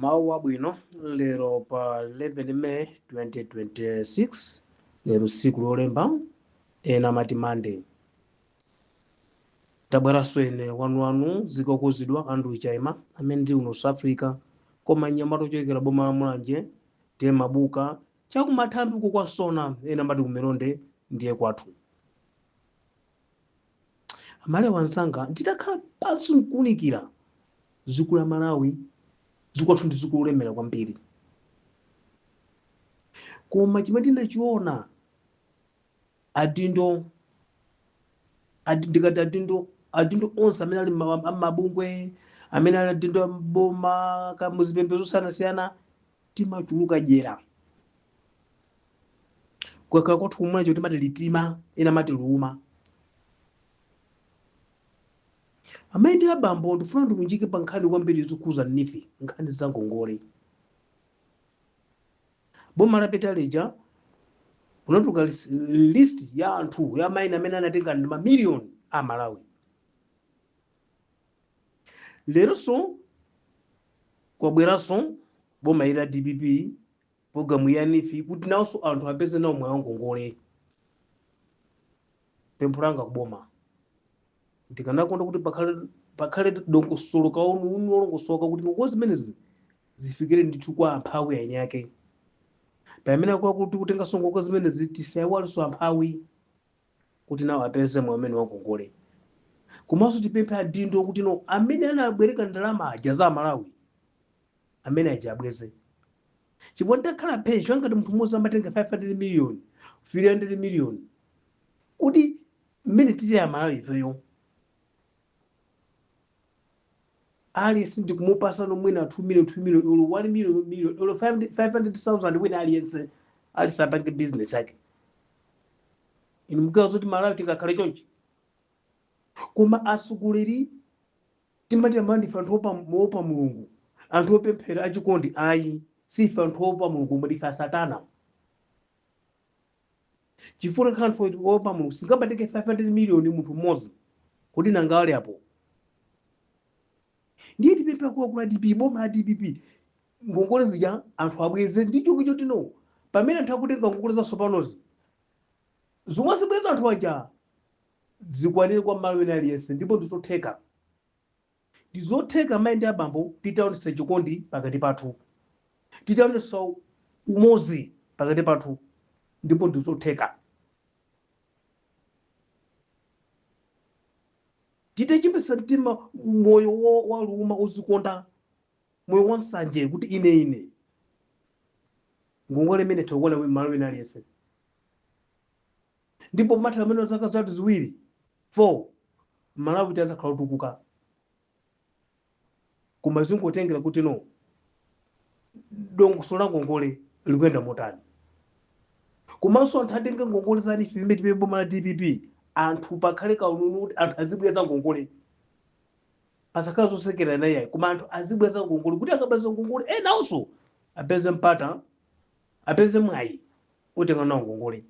Mawu abwino lero pa 11 May 2026, lero tsiku Lolemba, ena amati Monday. Tabweranso ine wanuwanu zikokuzidwa Andrew Chaima amene ndili kuno South Africa, koma mnyamata ochokera boma la Mulanje, tiye Mabuka, chakumathambi uko kwa Sona, ena amati kuMilonde, ndiye kwathu. Amalawi anzanga, nditakhala pansi nkuunikira dziko la Malawi, dziko lathu ndi dziko lolemera kwambiri, koma chimene ndinachiona, adindo ndikati adindo, adindo onse amene ali amabungwe, amene ali adindo amboma ka muzipembedzo zosiyanasiyana, timachuluka dyera. Kukakhala kwathu kumwecho timati litima, ena amati liuma. Amayi ndi abambo, ndifuna ndilunjike pa nkhani kwambiri zokhuza NEEF, nkhani za ngongole. Boma lapita lija kunatuluka list ya anthu ya maina amene anatenga ndi mamiliyoni a Malawi. Leronso kwabweranso boma ili la DPP, programu ya NEEF, kuti nawonso anthu apeze nawo mwayi wa ngongole. Pempho langa kuboma, ndikanakonda kuti pakhale dongosolo kauniuni olongosoka kuti ngongole zimenezi zifikire ndithu kwa amphawi eni ake. Pamene akuti kutenganso ngongole zimenezi, tisayiwalenso amphawi kuti nawo apeze mwayi umene wa ngongole. Komanso tipemphe adindo kuti no, amene anabwereka ndalama aja za Malawi, amene aja abweze, chifukwa nditakhala phe ngati munthu mmodzi amatenga 500 million, 300 million, kuti mmene tili Amalawi ifeyo, aliyense ndikumupasa mwina 2 million, 2 million olo 1 million million olo 500,000, wina aliyense alisapange business yake, inu mukudziwa zoti Malawi tingakhale chonchi? Koma atsogoleri timati amene ndife anthu opa Mulungu, anthu opemphera, achikondi, ayi, sife anthu opa Mulungu, koma ndife asatana. Chifukwa tikhala anthu opa Mulungu, singamatenge 500 million munthu mmodzi, kodi nanga ali apo? Ndiye tipemphe akuluakulu a DPP, boma la DPP, ngongole zija anthu abweze ndi choki choti no, pamene anthu akutenga ngongole zatsopanozi, zomwe azibweza anthu aja zikwanire kwa Mmalawi wina aliyense. Ndipo ndizotheka, ndizotheka, mayi ndi abambo, titaonetsa chikondi pakati pathu, titaonetsa umodzi pakati pathu, ndipo ndizotheka titachepetsa mtima, moyo waluma, uzikonda, moyo wa nsanje kuti ine ine. Ngongole imene tikukwana Mmalawi wina aliyense, ndipo matha amene zaka zathu 2, 4, Malawi tazakhala otukuka. Koma zingotengera kuti no, dongosolo la ngongole likuyenda motani. Komanso anthu atenge ngongole za NEEF imene tipe boma la DPP, anthu pakhale kauniuni kuti anthu azibweza ngongole, pasakhala zosekerera yayi, koma anthu azibweza ngongole kuti akabweza ngongole, enawonso apeze mpata, apeze mwayi otenga nawo ngongole.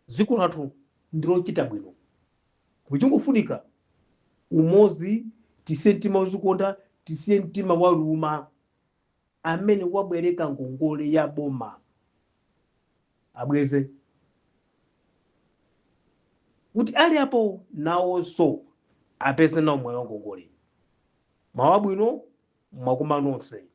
Dziko lathu ndilochita bwino, kuchingofunika umodzi. Tisiye mtima wozikonda, tisiye mtima waluma. Amene wabwereka ngongole ya boma abweze, kuti ali apo nawonso apeze nawo mwayi wa ngongole. Mawu abwino, mwakuma nonse.